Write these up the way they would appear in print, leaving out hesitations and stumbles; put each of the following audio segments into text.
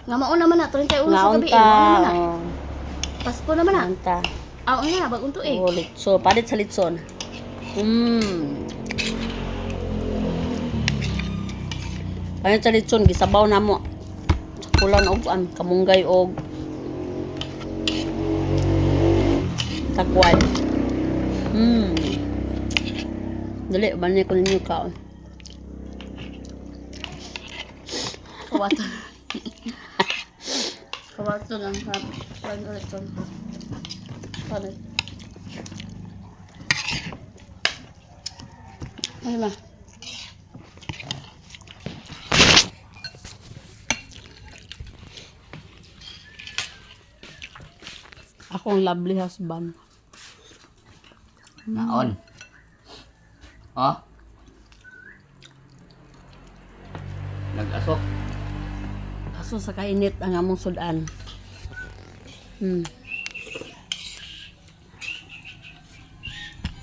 Nga mao naman na 31 sa Ngaon gabi. ta. Eh, mao naman na. Oh, Pasko naman na. ngaon ta. Aw na bagong tuig. Oh, litson. Palit sa litson. Palit sa litson, gisabaw na mo. Sa kulan og an, kamunggay og takwal. Dali, banay ko ninyo kaon. Kawato. Kawato lang ha. Palit ulit. Palit. Ay ba? Akong lovely husband. Naon. Oh. Nag-asok. Aso sa kainit ang among sudan.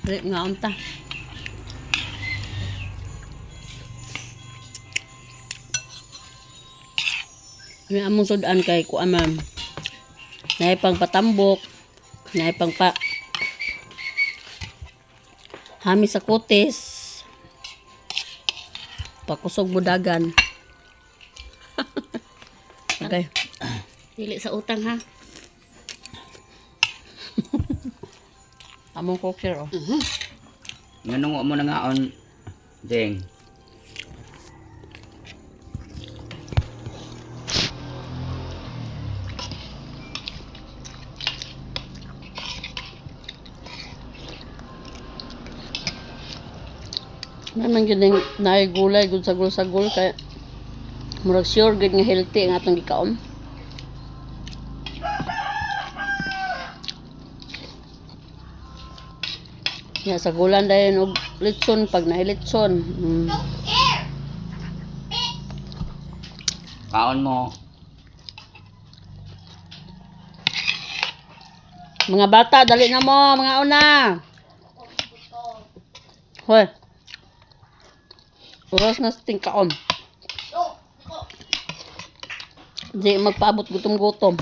Dili nga unta. Ang among sudan kay kuan ma'am. Naay pang patambok, naay pang pa hami sa kutis. Pakusog budagan. Okay. Dili sa utang ha. Among cooker oh. Nganong wa mo na ngaon, Deng? Naman gyud ning naay gulay gud sagol-sagol kay murag sure gud nga healthy ang atong gikaon. Ya sagulan dayon og litson pag naay litson. Kaon mo. Mga bata dali na mo, mga una. Hoy. Oras na sa tingkaon. Di magpaabot gutom-gutom.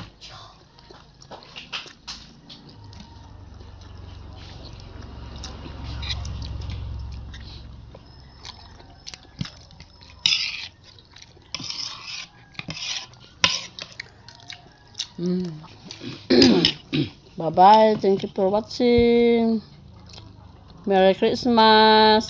Bye-bye. Thank you for watching. Merry Christmas.